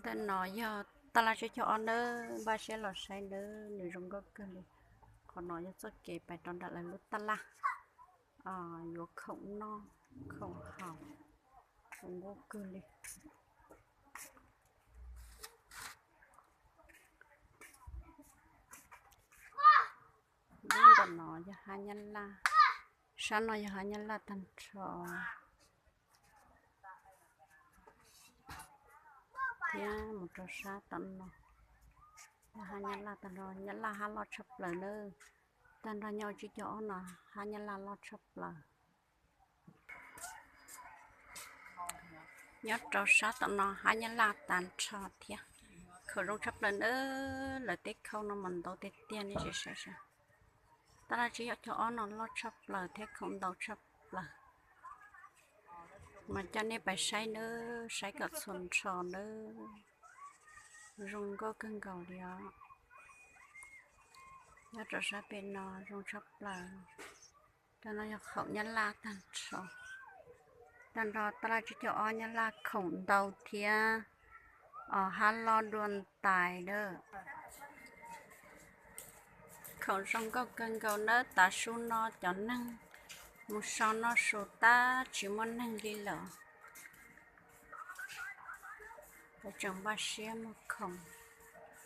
Ntawm no yog taj laj tsib caug ob nawb, npaj siab los saib nawb, nws zoo nkauj kawg li. Qhov no yog txoj kev pais rau nram lawv lub taj laj, yuav khoom noj khoom haus, zoo nkauj kawg li. Lub ntawm no yog hab nyab laj, sab no yog hab nyab laj tag nrho. Thiab mus rau sab tom no, hab nyab laj tag nrho, nyab laj hab loj tshaj plaws nawb. Tag nrho nyob tsib caug ob no hab nyab laj loj tshaj plaws. Nyob rau sab tom no hab nyab laj tag nrho thiab. Khoom zoo tshaj plaws nawb, lawv tej khau no mas ntau tiag tiag, nej sim saib saib. Taj laj tsib caug ob no loj tshaj plaws thiab khoom ntau tshaj plaws. Mas coj nej pais saib nawb, saib kom txhua nrho nawb. Zoo nkauj kawg nkaus li os. Nyob rau sab pem no zoo tshaj plaws. Cov no yog khoom nyab laj tag nrho. Tag nrho taj laj tsib caug ob nyab laj khoom ntau thiab, hab loj dua ntais lawm. Khoom zoo nkauj kawg nkaus nawb, tav su no cov neeg mus so noj su tab tsis muaj neeg li lawm. Lawv tseem npaj siab muag khoom.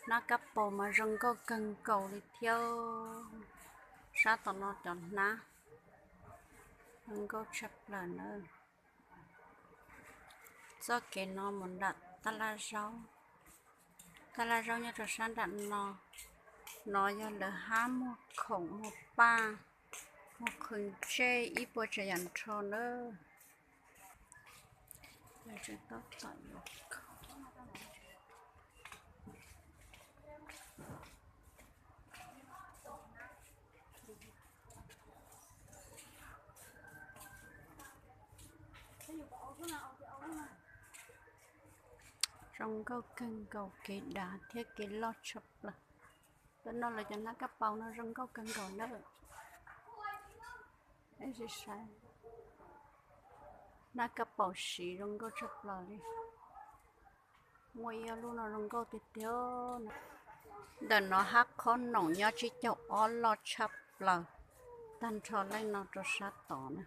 Hnab kab paus mas zoo nkauj kawg nkaus li thiab. Sab tom no cov hnab zoo nkauj tshaj plaws nawb. Txoj kev no mus nram taj laj zaub. Taj laj zaub nyob rau sab nram no. No yog lawv hab muag khoom muag paj, muag qhwv ntsej ib puas tsav yam nrho nawb. Zoo nkauj kawg nkaus, kev dav thiab kev loj tshaj plaws. Tam no lawv cov hnab kab paus no zoo nkauj kawg nkaus nawb. Hnab kab paus siv zoo nkauj tshaj plaws li. Muaj ib ob lub no zoo nkauj tiag tiag. Ntawm no hab qhob noom nyob tsib caug ob loj tshaj plaws. Tag nrho leej no rau sab tod na.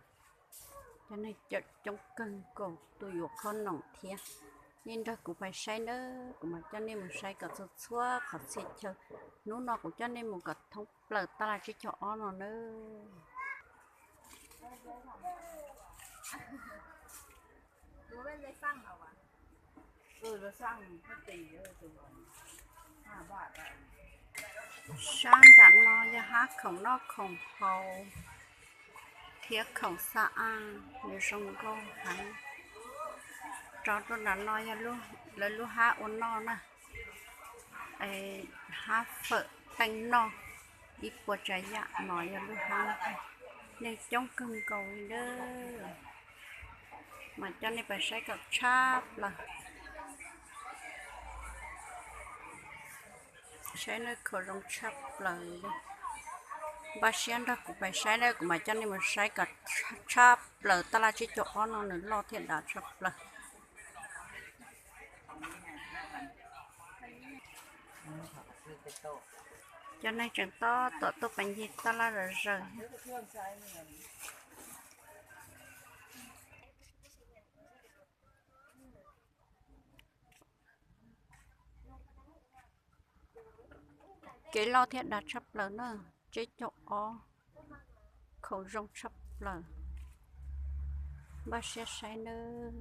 Cov neeg coob kawg nkaus tuaj yuav qhob noom thiab. Nej nrog kuv pais saib nawb, kuv mam coj nej mus saib kom txhua txhua qhov txhia chaw. Hnub no kuv coj nej mus kom thoob plaws taj laj tsib caug ob no nawb. Sab nram no yog hab khoom noj khoom haus thiab khoom xab aj, nws zoo nkauj heev. Rov rau nram no yog lawv lub hab ua noj na, hab fawm teej noj, ib puas tsav yam no yog lub hab. Neeg coob kawg nkaus li nawb. Mas coj nej pais saib kom tshaj plaws. Saib nawb, khoom zoo tshaj plaws li. Npaj siab nrog kuv pais saib nawb, kuv mam coj nej mus saib kom tshaj plaws taj laj tsib caug ob no nws loj thiab dav tshaj plaws. Cov neeg tseem tab tom tuaj pais ncig taj laj zom zaws. Kev loj thiab dav tshaj plaws na, tsib caug ob, khoom zoo tshaj plaws. Npaj siab saib nawb.